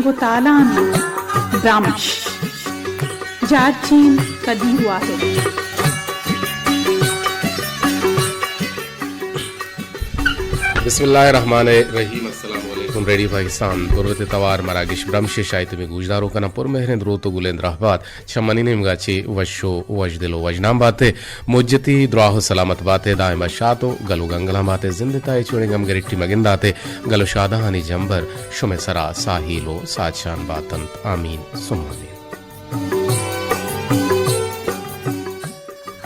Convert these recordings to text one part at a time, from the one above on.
و تالان برمش، جارچین قدیر واحد۔ بسم اللہ الرحمن الرحیم۔ السلام علیکم۔ ریڈیو پاکستان تربت توار مراگش برمش شاید تمہیں گوشدارو کناں۔ پر مہرند روت و گلند رہبات چہ منی نیمگا چہ وش و وشدل و وشنام باتے۔ مجتی دراہ و سلامت باتے، دائما شات و گل و گنگلاں باتے، زندے تہا اے چوڑیں گم گریٹی مگنداتے، گل و شادہانی جمبر شمے سرا ساہیل و ساچان باتنت۔ آمین ثم آمین۔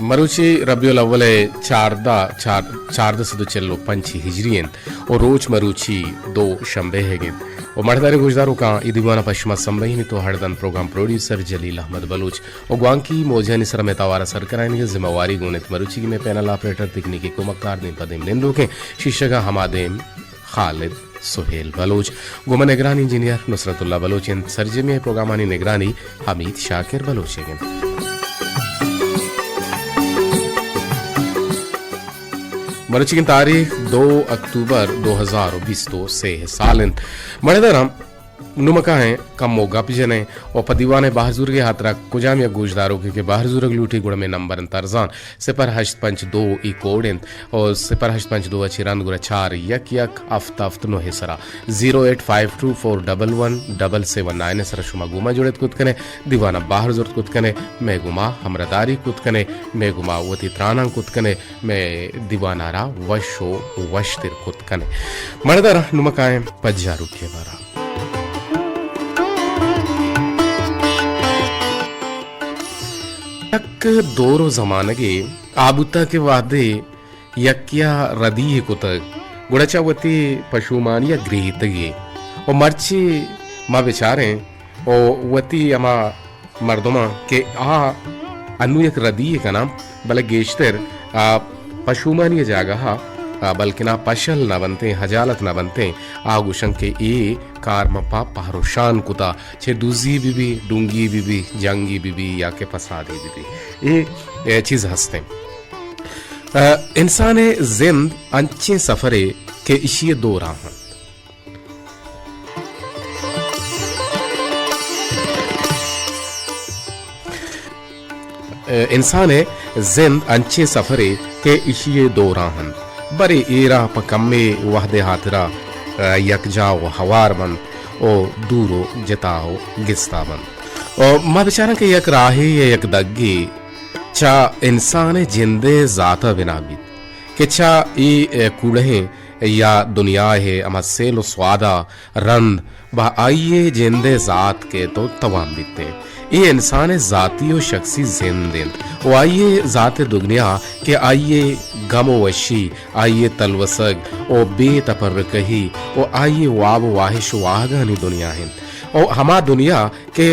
مروچی ربیع الاول ء چاردہ، چار-، چاردہ سد و چل و پنچ ہجری انت و روچ مروچی دو شنبے ہگ انت۔ و مڑداریں گوشداروکاں اے دیوان ء پہ شما سمبہینیت و ہڑدنت پروگرام پروڈیوسر جلیل احمد بلوچ و گوانکی موجانی سرا مئے توار ء سر کنائینگ ء ذمہ واری گون انت۔ مروچیگی مئے پینل آپریٹر تکنیکی کمکار دیم پہ دیم نندوکیں، شیشگ ء ہما دیم خالد سہیل بلوچ، گوں من نگران انجینئر نصرت اللہ بلوچ انت۔ سرجمی ء پروگرامانی نگرانی حمید شاکر بلوچ ء انت۔ مروچیگیں تاریخ دو اکتوبر دو ہزار و بیست و سے سال انت۔ مڑداراں نمکائیں کمو گپ جنیں و پہ دیوان ء بہر زورگ ء ہاترا کجام یک گوشداروکے کہ بہر زورگ لوٹی گڑا مئے نمبر انت ارزان، صفر ہشت پنچ دو ای کوڈ انت و صفر ہشت پنچ دو ء چہ رند گڑا چار یک یک ہفت ہفت نو ء سرا، zero eight five two four double one double seven nine ء سرا شما گوما جڑت کت کنے، دیوانا بہر زرت کت کنے، مئے گوما ہمراہداری کت کنے، مئے گوما وتی تراناں کت کنے، مئے دیوانا را وش و وشتر کت کنے۔ مڑداراں نمکائیں پجاروکے بارا۔ یک دور و زمانگے آ بوتگ کہ وہدے یکیا ردی کتگ، گڑا چہ وتی پشومانی ء گریتگی و مرچی ما بچاریں و وتی ہما مردماں کہ آ انو یک ردی کناں، بلے گیشتر آ پشومانی جاگہ ء، آ بلکنا پشل نہ بنتیں، حجالت نہ بنتیں، آ گوشن کہ اے کار من پہ پہر و شان کتا، چہ دزی بہ بی، ڈونگی بہ بی، جنگی بہ بی یا کہ فسادی بہ بی۔ اے، اے چیز ہستیں۔ ء، انسان ء زند انچیں سفرے کہ اشی ء دو راہ انت۔ ء، انسان ء زند انچیں سفرے کہ اشی ء دو راہ انت، برے اے راہ پہ کمے وہدے ہاترا، ء، یکجا و ہوار بنت و دور و جتا و گستا بنت۔ و ما بچاراں کہ یک راہے یا یک دگے چہ انسان ء جند ء ذات ء بنا بیت کہ چہ اے، ء، کوڑہیں یا دنیا ء ہما سیل و سواد ء رند بہ آئی ء جند ء ذات کیت و توام بیتیں۔ اے انسان ء ذاتی و شخصی زند انت و آئی ء ذات ء دگنیا کہ آئی ء گم و وشی، آئی ء تلوسگ و بے تپرکہی و آئی ء واب و واہش و واہگانی دنیا انت و ہما دنیا کہ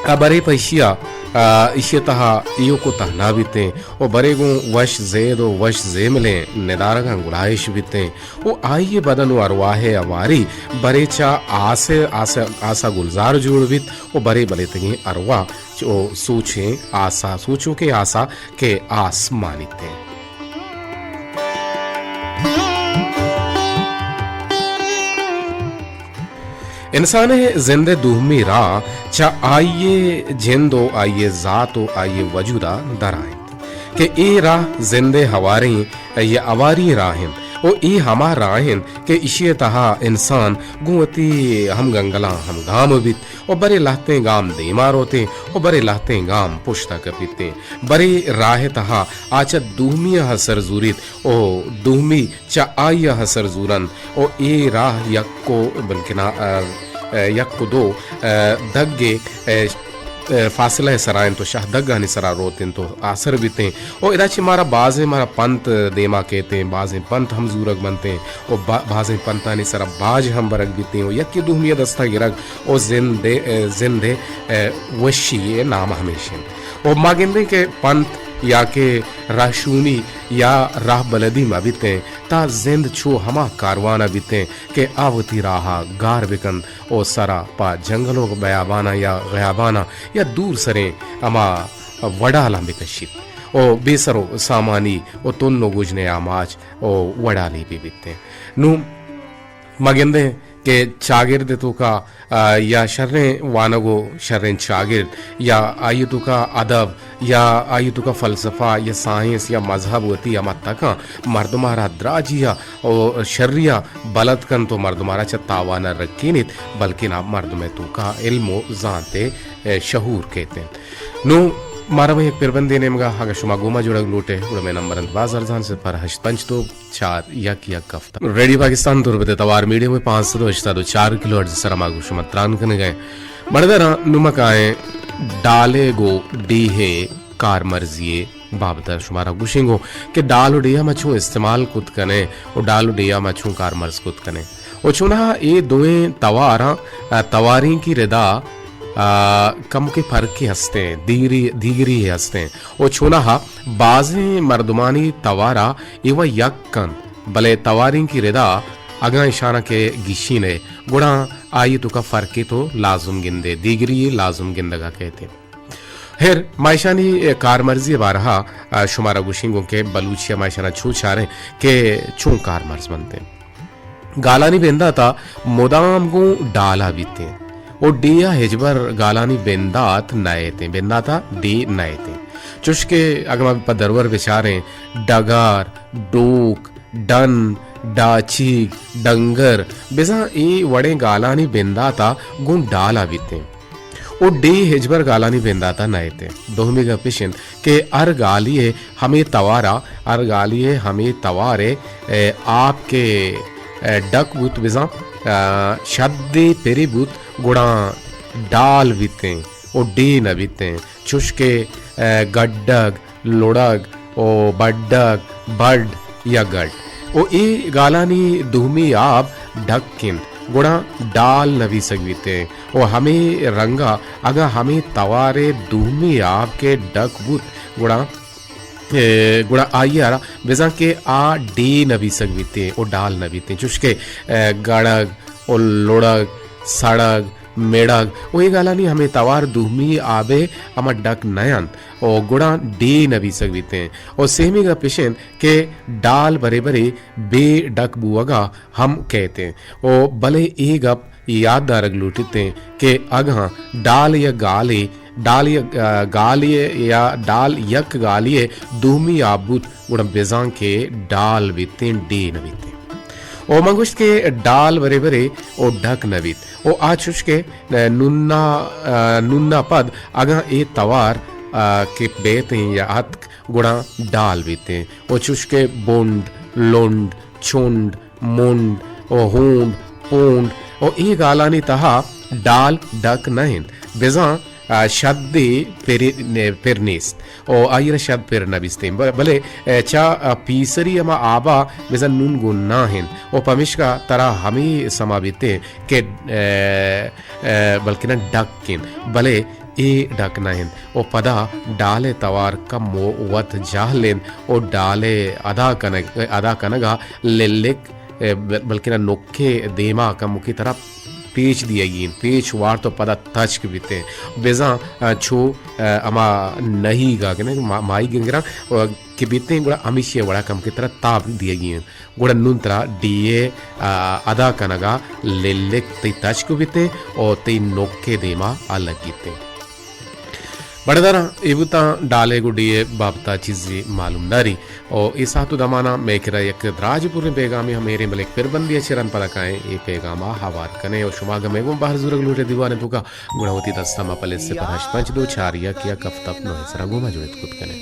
ء برے پہ ایشی ء، ء، ایشی ء تہا ایوک و تہنا بیتیں و برے گوں وش زید و وش زیملیں ندارگاں گلائیش بیتیں و آئی ء بدن و ارواہ ء ہواری برے چہ آس ء، آس ء، آس ء گلزار جوڑ بیت و برے بلیتگیں ارواہ چو سوچیں آسا، سوچوکیں آسا کہ آس مانیتیں۔ انسان ء زند ء دومی راہ چہ آئی ء جند و آئی ء ذات و آئی ء وجود ء درائینت کہ اے راہ زند ء ہواریں یا ہواری راہ انت و اے ہما راہ انت کہ ایشی ء تہا انسان گوں وتی ہم گنگلاں ہم گام بیت و برے لہتیں گام دیما روتیں و برے لہتیں گام پشتا کپیتیں۔ برے راہ ء تہا آ چہ دومی ء سر زوریت و دومی چہ آئی ء سر زورنت و اے راہ یک و بلکنا، ء، ء، یک و دو، ء، دگ ء، ء، ء، فاصلہ ء سرا انت و شہ دگانی سرا روت انت و آسر بیتیں و ادا چہ مارا بازیں مارا پنت دیما کیتیں، بازیں پنت ہم زورگ بنتیں و با-، بازیں پنتانی سرا باج ہم برگ بیتیں و یکے دومی ء دستا گرگ و زند ء، ء، زند ء، ء، وشی ء نام ہمیش انت۔ و ما گندیں کہ پنت یا کہ رہشونی یا راہ بلدی مہ بیتیں، تاں زند چو ہما کاروان ء بیتیں کہ آ وتی راہ ء گار بکنت و سرا پہ جنگل و بیاباناں یا غیاباناں یا دور سریں ہما وڈالاں بکشیت و بے سر و سامانی و تن و گژن ء آماچ و وڈالی بہ بیتیں۔ نوں ما گندیں کہ چاگرد ءِ توکا، آ، یا شریں وانگ و شریں چاگرد یا آئی ءِ توکا ادب یا آئی ءِ توکا فلسفہ یا سائنس یا مذہب وتی ہما تکاں مردم ءَ را دراجی ءَ و شری ءَ بلد کنت و مردم ءَ را چہ تاوان ءَ رکینیت، بلکیں آ مردم ءِ توکا علم و زانت ءِ، اے، شعور کیت انت۔ نوں مارا مئے یک پربندے نیمگا، اگاں شما گوما جوڑگ لوٹ ئے، گڑا مئے نمبر انت باز ارزان، صفر ہشت پنچ دو چار یک یک ہفت۔ ریڈیو پاکستان تربت ءِ توار میڈیم ویو پانچ سد و ہشتاد و چار کلو ہرٹز ءِ سرا ما گوں شما تران کنگ ءَ ایں۔ بڑداراں نوں ما کائیں ڈالے گوں ڈیہہ ءِ کارمرزی ءِ بابت ءَ شمارا گوشیں گوں کہ ڈال و ڈیہہ ما چوں استعمال کت کنیں و ڈال و ڈیہہ ما چوں کارمرز کت کنیں و چوناہا اے دوئیں تواراں، آ، تواریں کی ردا، آ، کمکے فرقے ہستیں، دیگری، دیگری ہستیں و چوناہا بازیں مردمانی توارا ایوہ یک کنت، بلے تواریں کی ردا اگاں اشانا کہ گیشین ئے، گڑا آئی توکا فرقے تو لازم گندے، دیگری لازم گندگا کئیت۔ ہیر، ما اشانی کارمرزی بارہا، آ، شمارا گوشیں گوں کہ بلوچی ما اشانا چو چاریں کہ چون کارمرز بنتیں۔ گالانی بنداتا مدام گوں ڈالا بیتیں و ڈیہا ہچبر گالانی بندات نئیتیں، بنداتا ڈیہہ نئیتیں۔ چوشکہ اگاں ما پہ درور بچاریں، ڈگار، ڈوک، ڈن، ڈاچیگ، ڈنگر، بزاں اے وڑیں گالانی بنداتا گوں ڈالا بیتیں و ڈیہہ ہچبر گالانی بنداتا نئیتیں۔ دومی گپ اش انت کہ ہر گالی ءِ ہمے توارا، ہر گالی ءِ ہمے توار ءِ، اے، آپ کہ، اے، ڈک بوت بزاں، آ، شدے پرے بوت گڑا ڈال بیتیں و ڈیہہ نہ بیتیں۔ چوشکہ، اے، گڈگ، لڑگ و بڈگ، بڈ یا گڈ۔ و اے گالانی دومی آب ڈک انت، گڑا ڈال نبیسگ بیتیں۔ و ہمے رنگا اگاں ہمے توارے دومی آب کہ ڈک بوت، گڑا، اے، گڑا آئی ءَ را بزاں کہ آ ڈیہہ نبیسگ بیتیں و ڈال نبیتیں۔ چوشکہ، اے، گڑگ و لڑگ، سڑگ، مڑگ و اے گالانی ہمے توار دومی آبے ہما ڈک نہ انت و گڑا ڈیہہ نبیسگ بیتیں۔ و سیمی گپ اش انت کہ ڈال برے برے بے ڈک بوگا ہم کئیتیں و بلے اے گپ یات دارگ لوٹیتیں کہ اگاں ڈال یا گالے، ڈال یا، آ، گالے یا ڈال یک گالے دومی آب بوت، گڑا بزاں کہ ڈال بیتیں، ڈیہہ نہ بیتیں۔ و من گوشت کہ ڈال برے برے و ڈک نہ بیت۔ و آ چوش کہ نونا، آ، نونا پد اگاں اے توار، آ، کہ بیتیں یا اتک، گڑا ڈال بیتیں۔ و چوش کہ بنڈ، لنڈ، چنڈ، منڈ و ہونڈ، پونڈ و اے گالانی تہا ڈال ڈک نہ انت، بزاں، آ، شدے پر، پر نیست و آئی را شد پر نبیستیں۔ ب-، بلے، آ، چا، آ، پیسری ہما آبا بزاں نون گون نہ انت و پمیشکا ترا ہمے سما بیتیں کہ، آ، آ، بلکنا ڈک انت، بلے اے ڈک نہ انت و پدا ڈال ءِ توار کمو وت جہل انت و ڈال ءِ ادا کنگ، ادا کنگا للک، اے، بل-، بلکنا نکے دیما کمکے ترا پیچ دیگی انت، پیچ وارت و پدا تچک بیتیں۔ بزاں، آ، چو، آ، ہما نہیگا کہ نہ، ما-، ماہیگ گراں، و کہ بیتیں گڑا ہمیشی وڑا کمکے ترا تاب دیگی انت۔ گڑا نون ترا ڈیہہ ءِ، آ، ادا کنگا للک تئی تچک بیتیں و تئی نکے دیما آ لگیتیں۔ بڑداراں، اے بوتاں ڈالے گوں ڈیہہ ءِ بابتا چیزے معلومداری۔ و اے ساعت و دمانا مئے کرا یک دراج پوریں پیغامے ہم ایریں، بلے یک پربندے ءَ چہ رند پدا کائیں اے پیغاما ہوار کنیں و شما اگاں مئے گوں بہر زورگ لوٹ ئے دیوان ءِ توکا، گڑا وتی دستا ما پہ صفر ہشت پنچ دو چار یک یک ہفت ہفت نو ءِ سرا گوں ما جڑت کت کنیں۔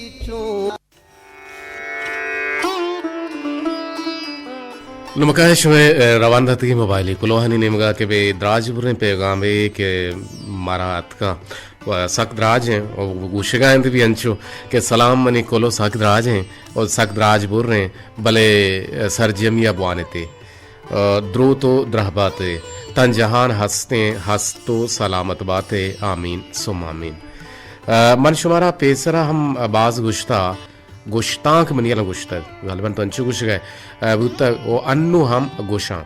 نمکائیں شمئے، اے، روان داتگیں موبائلی کلوہانی نیمگا کہ بے دراج بریں پیغامے کہ مارا اتکا و سک دراج ایں و گوشگا انت بھی انچو کہ سلام منی کلو سک دراج ایں و سک دراج بریں، بلے سرجمی ءَ بوانتے۔ دروت و درہباتے، تن جہان ہستیں، ہست و سلامت باتے، آمین ثم آمین۔ من شمارا پیسرا ہم باز گوشتا، گوشتانک منی الان گوشتگ، غالباً تو انچو گوشگ ءَ بوتگ و انو ہم گوشاں۔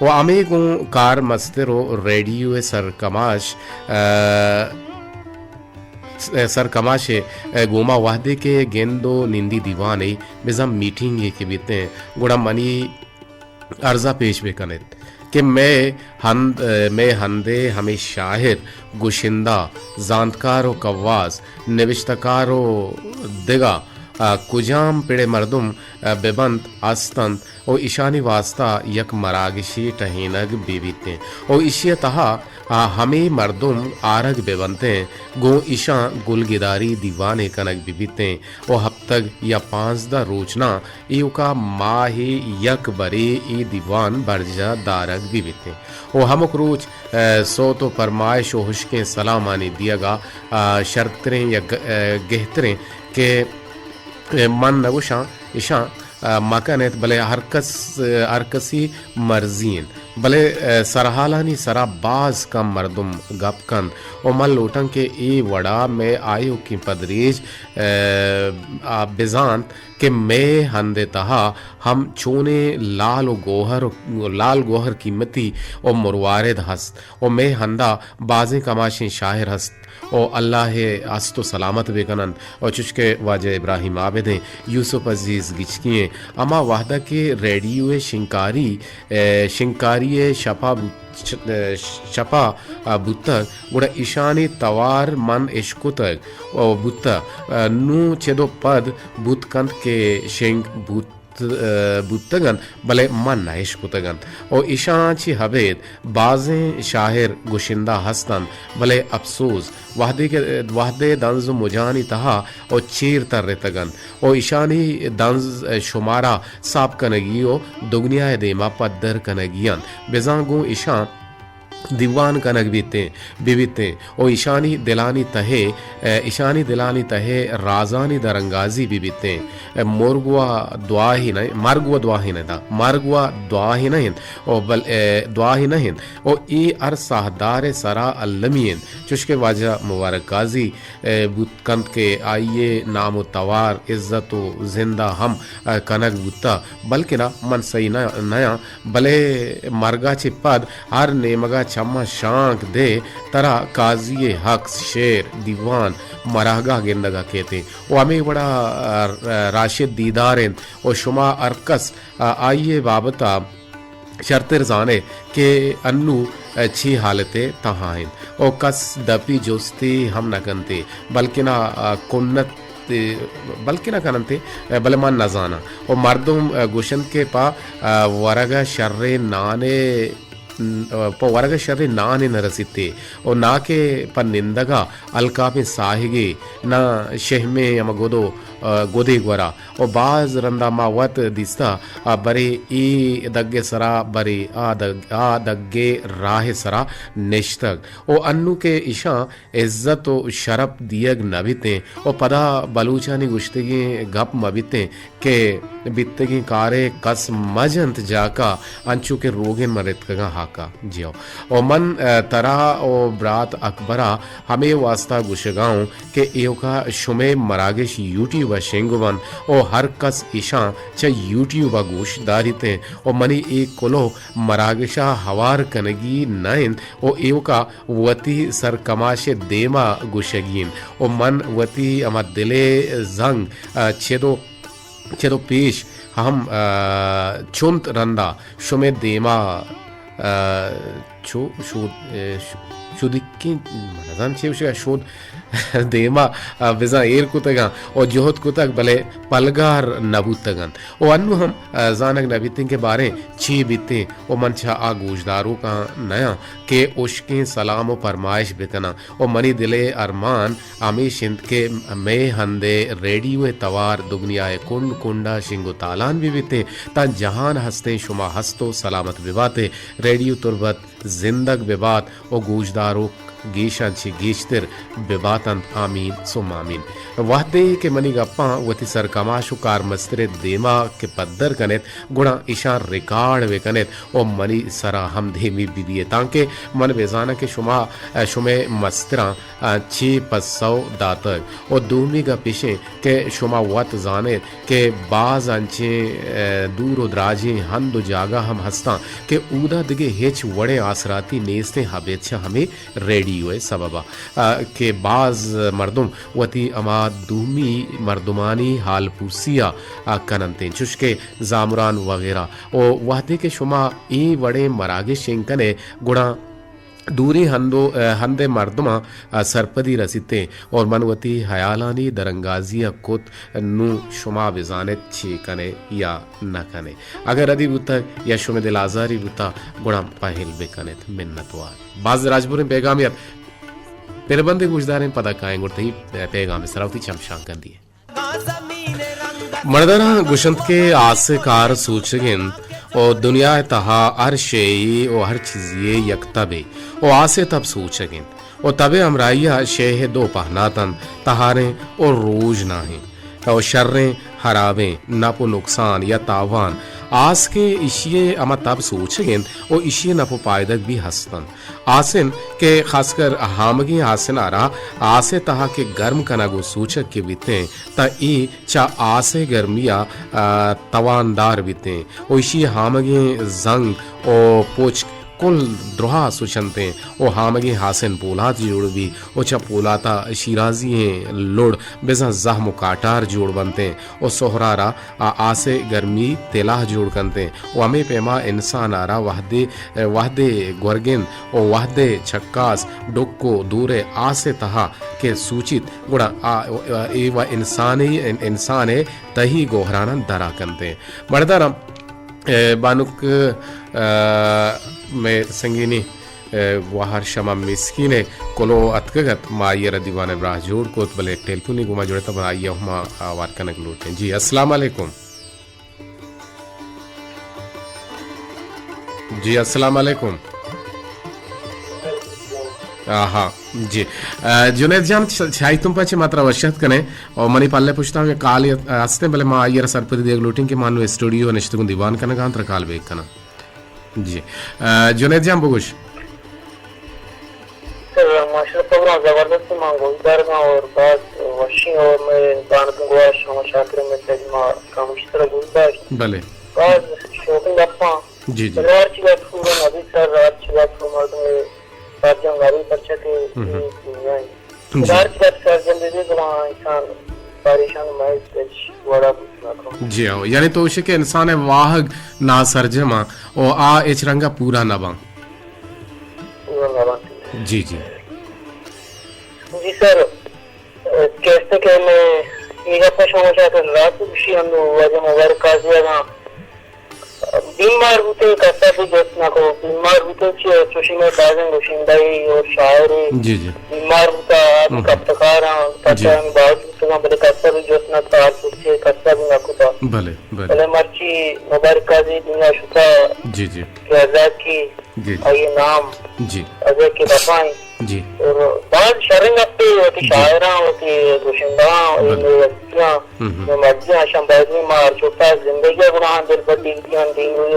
و ہمے گوں کار مستر و ریڈیو ءِ سرکماش، سرکماش ءِ گوما وہدے کہ گند و نندی دیوانے بزاں میٹنگے کہ بیتیں، گڑا منی عرضہ پیش بہ کن ات۔ کہ مئے ہند، مئے ہندے ہمے شاعر، گشندہ، زانتکار و کواس، نبشتہ کار و دگہ، آ، کجام پڑ ء مردم، آ، بہ بنت، است انت و ایشانی واستا یک مراگشے ٹہینگ بہ بیتیں و ایشی ء تہا، آ، ہمے مردم آرگ بہ بنتیں، گوں ایشاں گلگداری دیوانے کنگ بہ بیتیں و ہپتگ یا پانزدہ روچ ناں ایوکا ماہے یک برے اے دیوان برجاہ دارگ بہ بیتیں و ہمک روچ، آ، سوت و پرمائش و ہشکیں سلامانی دیگا، آ، شرتریں یا گ-، آ، گہتریں کہ، آ، من نگوشاں اشاں، آ، مکن ایت، بلے ہر کس، آ، ہر کسی مرضی انت۔ بلے، آ، سرحالانی سرا باز کم مردم گپ کنت و من لوٹاں کہ اے وڑا مئے آیوکیں پدریچ، آ، آ بزانت کہ مئے ہند ء تہا ہم چونیں لال و گوہر، لال گوہر قیمتی و مروارد ہست و مئے ہندا بازیں کماشیں شاعر ہست و اللہ ء ہست و سلامت بہ کن انت و چشکہ واجہ ابراہیم عابدیں، یوسف عزیز گچکی ایں، ہما وہدہ کہ ریڈیو ء شنکاری، ء شنکاری ء شپا بوت، ش-، ء شپا، ء بوتگ، گڑا ایشانی توار من اشکتگ و بوتہ، ء نوں چد و پد بوت کنت کہ شنگ بوت، ء بوتگ انت، بلے من نہ اشکتگ انت و ایشاں چہ ابید بازیں شاعر گشندہ ہست انت، بلے اپسوز، وہدے کہ، وہدے دنز و مجانی تہا و چیر ترتگ انت و ایشانی دنز شمارا ساپ کنگی و دگنیا ء دیما پدر کنگی انت۔ بزاں گوں ایشاں دیوان کنگ بیتیں، بہ بیتیں و ایشانی دلانی تہے، ء ایشانی دلانی تہے رازانی درانگازی بہ بیتیں۔ ء مرگ و دعاہی نہ، مرگ و دعاہی نہ دا، مرگ و دعاہی نہ انت و بل، ء دعاہی نہ انت و اے ہر ساہدار ء سرا المی انت، چوشکہ واجہ مبارک قاضی ء بوت کنت کہ آئی ء نام و توار، عزت و زند ء ہم، ء کنگ بوتہ، بلکنا من سہی نہ، نیاں، بلے مرگ ء چہ پد ہر نیمگ ء چماں شانک دے، ترا قاضی ء عکس، شعر، دیوان، مراگہ گندگ ء کیت انت و ہمے وڑا، ء، ء، راشد دیدار انت و شما ہر کس، ء، آئی ء بابت ء شرتر زانئے کہ انوں چی حالتے تہا انت و کس دپی جستے ہم نہ کنتے، بلکنا کنت، بلکنا کننتے، بلے من نزاناں۔ و مردم گوشنت کہ پہ ورگ ء شریں نانے، پہ ورگ ء شریں نانے نہ رسیتے و نا کہ پہ نندگ ء الکاپیں ساہگے نہ شہمیں ہمہ گدو، گدے گورا و باز رندا ما وت دیستہ، آ، برے اے دگ ء سرا، برے آ دگ، آ دگ ء راہ ء سرا نشتگ و انوں کہ ایشاں عزت و شرپ دیگ نہ بیتیں و پدا بلوچانی گوشتگیں گپ مہ بیتیں کہ بیتگیں کارے کس مہ جنت جاکا، انچو کہ روگن من رتکگاں ہاکا۔ جیو۔ و من، ء، ترا و برات اکبرا ہمے واستا گوشگا اوں کہ ایوکا شمئے مراگش یوٹیوب ء شنگ بنت و ہر کس ایشاں چہ یوٹیوب ء گوش داریت انت و منی اے کلوہ مراگش ء ہوار کنگی نہ انت و ایوکا وتی سرکماش ء دیما گوشگی انت و من وتی ہما دل ء زنگ، ء، چد و چد و پیش ہم، ء، چنت رندا شمئے دیما، ء، چو شود، ء، ش-، شودکیں، من نزان چے گوشگا، شود دیما، ء، بزاں ایر کتگاں و جہد کتگ، بلے پلگار نہ بوتگ انت و انوں ہم، ء، زانگ نہ بیتیں کہ باریں چے بیتیں و من چہ آ گوشداروکاں نیاں کہ اشکیں سلام و پرمائش بکناں و منی دل ء ارمان ہمیش انت کہ مئے ہند ء ریڈیو ء توار دگنیا ء کنڈ کنڈ ء شنگ و تالان بہ بیتیں تاں جہان ہستیں شما ہست و سلامت بہ بات ء ریڈیو تربت زندگ بہ بات و گوشداروک گیشاں چہ گیشتر بہ بات انت۔ آمین ثم آمین۔ وہدے کہ منی گپاں وتی سرکماش و کارمستر ء دیما کہ پدر کن ایت گڑا ایشاں ریکارڈ بہ کن ایت و منی سرا ہم دیمی بہ بیت تانکہ من بہ زاناں کہ شما، شمئے مستراں ء چے پسو داتگ۔ و دومی گپ ایش انت کہ شما وت زان ایت کہ باز انچیں، ء، دور و دراجیں ہند و جاگہ ہم ہستاں کہ اودا دگہ ہچ وڑیں آسراتی نیست انت، ابید چہ ہمے ریڈیو۔ ءِ سبب ءَ، آ، کہ باز مردم وتی ہما دومی مردمانی حال پرسی ءَ، آ، کن انت، چوش کہ زامران وغیرہ۔ و وہدے کہ شما اے وڑیں مراگش ایں کن ئے، گڑا دوریں ہند و، آ، ہند ءِ مردماں، آ، سرپدی رسیت ایں اور من وتی ہیالانی درانگازی ءَ کت، نوں شما بزان ات چے کن ئے یا نہ کن ئے۔ اگاں ردی بوتگ یا شمئے دل آزاری بوتگ، گڑا پہل بکن ات۔ منتوار۔ باز راجبریں پیگامے ات۔ پربندے گوشداریں، پدا کائیں گڑا تئی پیگام ءِ سرا وتی چمشانکاں دئیں۔ مڑداراں گوشنت کہ آس ءِ کار سوچگ انت و دنیا ءِ تہا ہر شے ءِ و ہر چیزے ءِ یک تبے و آس ءِ تب سوچگ انت و تب ءِ ہمراہی ءَ شے ءِ دو پہنات انت، تہاریں و روژناہیں۔ و شریں ہرابیں، نپ و نقصان یا تاوان، آس کہ ایشی ءِ ہما تب سوچگ انت و ایشی ءِ نپ و پائدگ بھی ہست انت۔ آسن کہ خاص کر ہامگیں آسن ءَ را آس ءِ تہا کہ گرم کنگ و سوچگ کہ بیتیں، تہ اے چہ آس ءِ گرمی ءَ، آ، تواندار بیتیں و ایشی ءِ ہامگیں زنگ و پچک کل دراہ سوچنتیں و ہامگیں آسن پولات جوڑ بی و چہ پولات ءَ شیرازی ئیں لڑ بزاں زہم و کاٹار جوڑ بنتیں و سہرا را آ آس ءِ گرمی تلاہ جوڑ کنتیں و ہمے پیما انسان ءَ را وہدے، وہدے گورگند و وہدے چکاس ڈک و دور ءِ آس ءِ تہا کہ سوچیت، گڑا آ، اے و انسانی، انسان ءِ تہی گوہراناں درا کنتیں۔ مڑداراں، اے، بانک، اے، مئے سنگینی، اے، گوہر شمع مسکین ءِ کلو اتکگ ات، ما آئی ءَ را دیوان ءِ براہ جوڑ کت، بلے ٹیلیفونی گوما جوڑ ات، ما آئی ءَ ہما آوار کنگ لوٹیں۔ جی، السلام علیکم۔ جی، السلام علیکم۔ آہا، جی۔ آ، جنید جان، چ-، چائی تم پچے ما ترا وش اتک کنیں۔ او منی پلے پشتا ہمے کالے ہستیں، بلے ما آئی ءَ را سرپدی دیگ لوٹیں کہ ما نوں اسٹوڈیو ءَ نشتگوں دیوان کنگا آں، ترا کال بیک کناں۔ جی۔ آ، جنید جان بگوش۔ سر، ماشاءاللہ، پروگرام زبردست، من گوشدارگاں اور باز وشیں اور مئے بانک گواش ہما شاکر میں سید ما کامشتر گوشداشت۔ بلے۔ باز شوقیں گپاں۔ جی، جی۔ بلے ہر چیز پورا نبی سر، ہر چیز پورا مردم سرجم نبی پرچہ کہ ہم۔ اے دنیا ہے۔ جی۔ ہر چیز سرجم بہ بی گڑا انسان پریشان مئے ہچ وڑا بوت نہ کن۔ جی ہاں، یعنی تو گوشے کہ انسان ءِ واہگ ناسرجم آں و آ ہچ رنگا پورا نہ باں۔ پورا نہ باں۔ جی، جی۔ جی سر، کیسے کہ میں یہ گپ شما شاید رات گوشی ہم واجہ مبارک قاضی اگاں بیمار بوتے کسا بھی جست نہ کو، بیمار بوتے چی چوشی میں بازیں گشندہ ای اور شاعر ای۔ جی، جی۔ بیمار بوتا، آدمی ہم۔ کپتکار ہاں، جی۔ کپتکار ہم باز بوتا، بلے کسا بھی جست نہ کتا، آج پوچھے کسا بھی نہ کتا۔ بلے، بلے۔ بلے مرچی مبارک قاضی دنیا شتا۔ جی، جی۔ کہ ازاد کی جی، جی۔ آئی نام جی۔ ازاد کی دفاعیں۔ جی۔ اور باز شریں گپے وتی جی۔ شاعراں، وتی گشندہاں، بلے۔ یونیورسٹیاں، ہم، ہم۔ مرچی آشان باز ما ہر چھوٹا زندگی گناہاں دل پر دیگ دیاں، دین روی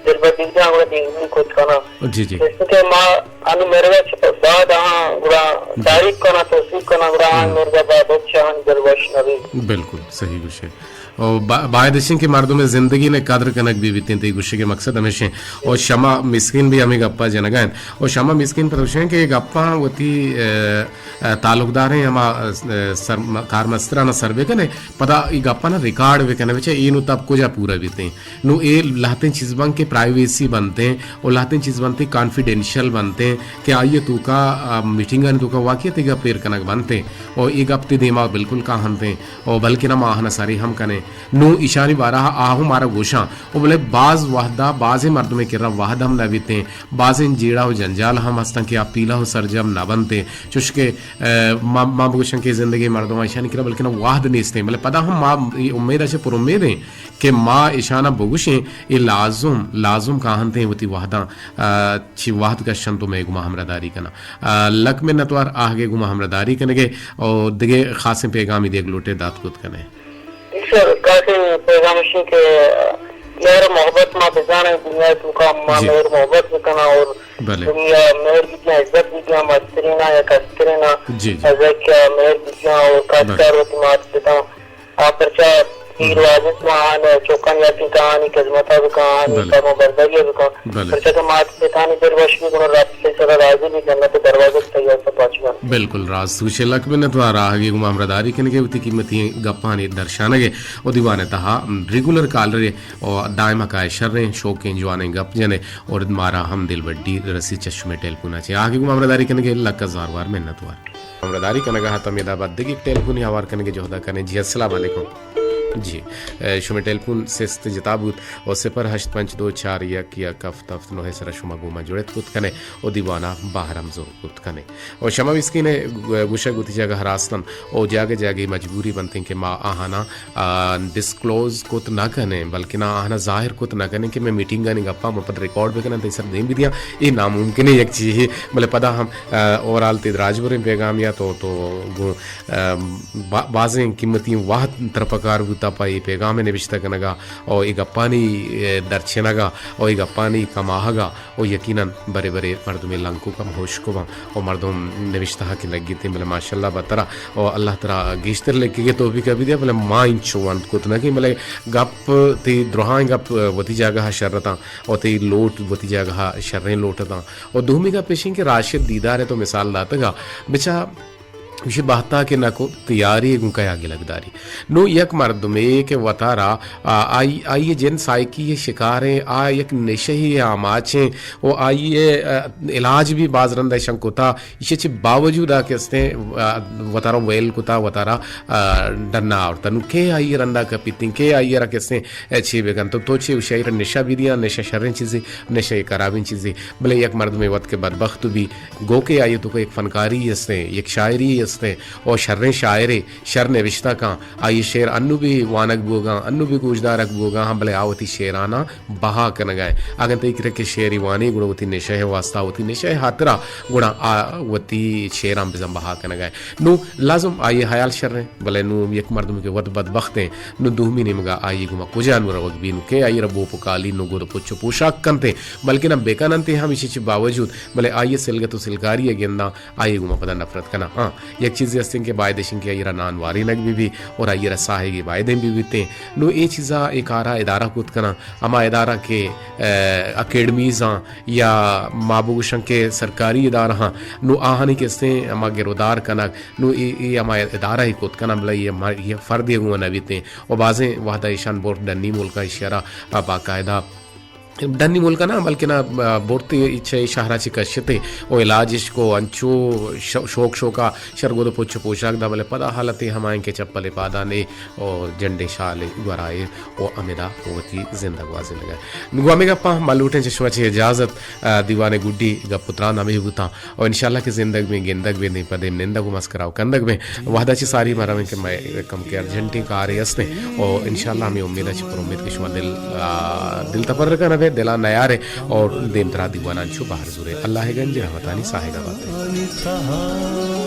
دل پر دیگ دیاں، گڑا دین روی کت کناں۔ جی، جی۔ اس کہ ما انی مرگا چ بعد آہاں گڑا جی۔ تعریف کناں، توصیف کناں، گڑا آہاں ہم۔ مرگا بعد چاہاں دل وش نبی۔ بالکل صحیح گوشے۔ او با-، باید اش انت کہ مردم ءِ زندگی ءِ قدر کنگ بہ بیت انت، اے گوشگ ءِ مقصد ہمیش انت۔ او شما مسکین بھی ہمے گپا جنگا انت۔ او شما مسکین پہ گوشیں کہ اے گپاں وتی، ا، ا، تعلقداریں ہما، ا، سر-، کارمستراناں سر بہ کنے، پدا اے گپاں ریکارڈ بہ کنے، بچہ اے نوں تب کجا پورا بیت انت۔ نوں اے لہتیں چیز بنت کہ پرائیویسی بنت انت، او لہتیں چیز بنت انت کانفیڈینشل بنت انت کہ آئی ءِ توکا، ا، میٹنگانی توکا واقعی تئی گپ ایر کنگ بنت انت۔ او اے گپ تئی دیما بالکل کاہنت انت۔ او بلکنا ما آہانا سرے ہم کنیں۔ نوں ایشانی بارہ ءَ آ ہم مارا گوشاں۔ او بلے باز وہدا بازیں مردمے کرا وہد ہم نہ بیتیں، بازیں جیڑہ و جنجال ہم ہستاں کہ آ پیلہ و سرجم نہ بنتیں۔ چوشکہ، ا، ما، ما بگوشاں کہ زندگیں مردماں ایشانی کرا بلکنا وہد نیستیں، بلے پدا ہم ما اے امید ءَ چہ پر امید ایں کہ ما ایشانا بگوشیں، اے لازم، لازم کاہنتیں وتی وہداں، ا، چی وہد کشنت و مئے گوما ہمراہداری کناں۔ ء، لک منتوار آہگے گوں ما ہمراہداری کنگے و دگہ خاصیں پیغامے دیگ لوٹے دات کت کنے۔ سر، خاصیں پیغام اشی کہ یار محبت ما بزانیں دنیا توکا ما جی۔ مہر محبت بکناں اور بلے۔ دنیا مہر بگیاں، عزت بگیاں، مسترینا یا کسترینا جی، جی۔ ازکیا مہر بگیاں اور خاص بلے۔ کر وتی مات پتاں۔ آ پرچا پیر واجد ما آن چوکانی یاتیں تا آنی خدمتا بکن، آنی بلے۔ فرما برداری بکن۔ بلے۔ پرچا کہ مات پتانی دل وش بی گنو رب سے سرا راضی بی، جنت دروازہ تیار سا پاچ بن۔ بالکل راست۔ وشے لک منت وار آہگے گوں ہمراہداری کنگے، وتی قیمتی گپانی درشانگے و دیوان تہا ریگولر کالرے و دائم کائے شریں شوقیں جوانیں گپ جنے اور مارا ہم دل بڈی رسی چشمے ٹیلیفونا چے۔ آہگے گوں ہمراہداری کنگے لک ہزار وار منت وار۔ ہمراہداری کنگا ہتم ادا بعد دگہ یک ٹیلیفونی ہوار کنگے جہدا کنے۔ جی السلام علیکم۔ جی، اے، شمے ٹیلیفون سست جتا بوت و صفر ہشت پنچ دو چار یک یک ہفت ہفت نو سرا شما گوما جڑت کت کنے و دیوانا باہرم زور کت کنے۔ و شما مسکین گوشگ وتی جاگہ راستن و جاگہ جاگہ مجبوری بنتیں کہ ما آہانا، آ، ڈسکلوز کت نہ کنیں، بلکنا آہانا ظاہر کت نہ کنیں کہ میں میٹنگانی گپا ما پد ریکارڈ بکنن، تئی سر دیم بدیاں۔ اے ناممکن ہے یک چیزے، بلے پدا ہم، آ، اوورال تی دراج بریں پیغام یا تو، تو گوں، آ، با-، بازیں قیمتی وہد ترپکار بوتا پہ اے پیغام نبشتہ کنگا او اے گپانی، اے، درچنگا او اے گپانی کماہگا او یقیناً برے برے مردمے لنکک ہم ہوش کو باں او مردم نبشتہ کہ لگیتیں، بلے ماشاءاللہ بترا او اللہ ترا گیشتر لکھگے توفیق بھی دیا، بلے ما انچو وانت کت نہ کہ بلے گپ تی درہائیں گپ وتی جاگہ شرتاں او تی لوٹ وتی جاگہ شریں لوٹتاں۔ او دومی گپ ایشیں کہ راشد دیدار تو مثال داتگا، بچا گوشی بہتا کہ نہ کو تیاری گوں کیا گلگ داری۔ نو یک مردمے کہ وتارا، آ، آئی، آئی جن سائیکی شکاریں، آ یک نشہی آماچیں و آئی، آ، علاج بھی باز رند ایشان کتا، ایشی چہ باوجود آ کہ استیں، آ، وتارا ویل کتا، وتارا، آ، ڈنا آورتا۔ نو کے آئی رندا کپیتیں، کے آئی را کہ استیں، اے، چے بکن؟ تو، تو چے وشی آئی را نشہ بھی دیاں، نشہ شریں چیزے، نشہ یک خرابیں چیزے۔ بلے یک مردمے وت کہ بدبخت بھی، گو کہ آئی تو کہ یک فنکاری استیں، یک شاعری استیں، او شریں شاعرے، شر نوشتہ کاں، آئی شعر انو بھی وانگ بوگاں، انو بھی گوشدارگ بوگاں، ہم بلے آ وتی شعراناں بہا کنگا ایں۔ اگن تئی کرا کہ شعری وانی گڑا وتی نشہ واسطہ، وتی نشہ ہاترا گڑا آ وتی شعراں بزن بہا کنگا ایں۔ نو لازم آئی حیال شریں، بلے نو یک مردم کہ وت بدبخت ایں، نو دومی نیمگا آئی گما کجا نو روگ بی، نو کہ آئی را بوپ کالی نو گد پچ و پوشاک کنتے، بلکہ نہ بکننتے ہم ایشی چی باوجود، بلے آئی سلگت و سلکاری گنداں آئی گما پدا نفرت کناں۔ ہاں، یک چیزے ہستیں کہ باید اشیں کہ آئی را نان وارینگ بی بی اور آئی را ساہگی بایدیں بی بیتیں۔ نو اے چیزا اے کارا ادارہ کت کناں، ہما ادارہ کہ، اے، اکیڈمیز آں یا ما بگوشاں کہ سرکاری ادارہ آں، نو آہانی کہ استیں ہما گرودار کنگ، نو اے، اے ہما ادارہ ہی کت کناں، بلے اے ہما، اے فردے گوں نہ بیتیں۔ و بازیں وہدا ایشان برت ڈنی ملکاں ایشی را باقاعدہ ڈنی ملک نہ، بلکہ نہ، آ، برتے چہ شہرا چہ کشتے و علاج اش کو انچو ش-، شوق شوقا شرگود و پچ و پوشاک دا، بلے پدا حالت ہمائیں کہ چپل پادانے و جنڈے شالے گورائے و ہمدا وتی زندگ گوازینگا۔ نگو ہمیں گپاں ما لوٹیں چہ شما چہ اجازت، آ، دیوان گڈی گپ و تران ہمیں بوتاں۔ و انشاءاللہ کہ زندگ بیں، گندگ بیں، دیم پہ دیم نندگ و مسکرا و کندگ بیں۔ وہدا چہ ساری ما رویں کہ مئے کم کہ ارجنٹیں کارے ہستیں۔ و انشاءاللہ ہمیں امید ہے چہ پر امید کہ شما دل، آ، دل تپر کنہ بے، دلا نیارے اور دیم ترا دیوانان چو بہر زورے۔ اللہ گنج رحمتانی ساہگا باتے۔